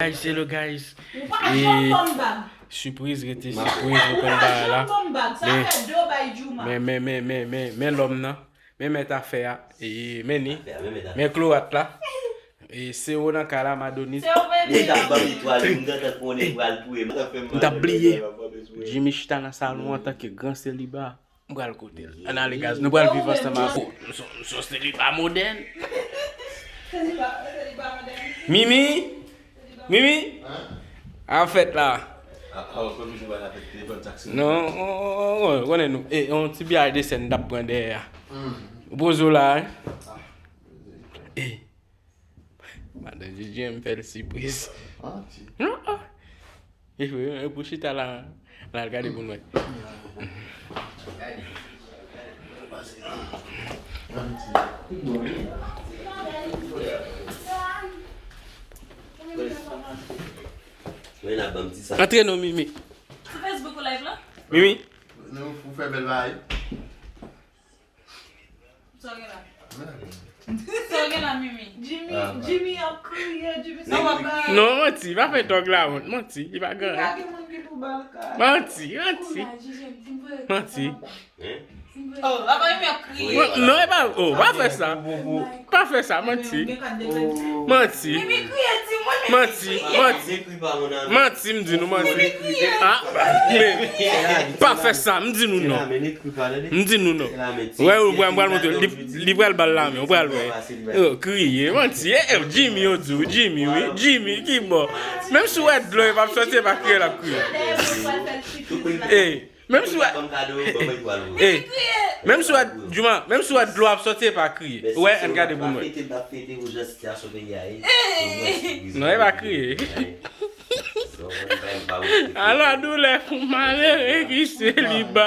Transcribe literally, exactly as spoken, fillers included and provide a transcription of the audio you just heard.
Guys, hello guys. Ou pa janm ban m bag. Sipriz rete sipriz, nou konn bagay la. Men, men, men, men, men, men, men lòm nan. Men mèt afè a. E, men ni. Men klorat la. E, Sero nan kay la, Madonis. Li t ap ban m etwal, m gentan konnen pral touye m. M t ap bliye. Jimmy chita nan salon antanke gran seliba. M pral kote l. Ann ale, guys. Nou pral viv ansanm avè. Oh, m son, m son seliba modèn. Mimi? Mimi? An fèt la. Non, ou konnen nou. E, yon ti biyay de sèn n t ap pran dèyè a. Ou poze w la, wi. E. Madan Djidji an fè l sipriz. Manti. Non. E vre, e pou chita la, la l gade pou n wè. Antre non, Mimi. Sou Facebook ou live la? Mimi. Nou, ou fè bèl bagay. Sa w gen la? Sa w gen la, Mimi? Jimmy, Jimmy ap kriye, Jimmy sa w ap kriye. Non, manti, pa fè dòg la wont, manti, li pa gen anyen. Li pa gen moun ki pou ba l kay. Manti, manti. Manti. Oh, apa Mimi ap kriye? Non, e pa, oh, pa fè sa. Pa fè sa, manti. Manti. Mimi kriye, timoun, Mimi kriye. Manti, manti. Manti, m di nou manti. Ah, men, pa fè sa, m di nou non. M di nou non. Wè, ou pral, pral montre. Li, li pral ba l lamen, ou pral wè. Yo, kriye, manti. E, e, Jimmy, yo di w, Jimmy, wi. Jimmy, ki bò? Menm si w wè dlo, e p ap soti, e pa kriye, l ap kriye. E, menm si w wè, e, menm si w wè, Juma, menm si w wè dlo ap soti, e pa kriye. Wè, ann gade pou mwen. Non, e pa kriye. Ala doulè pou malere ki seliba.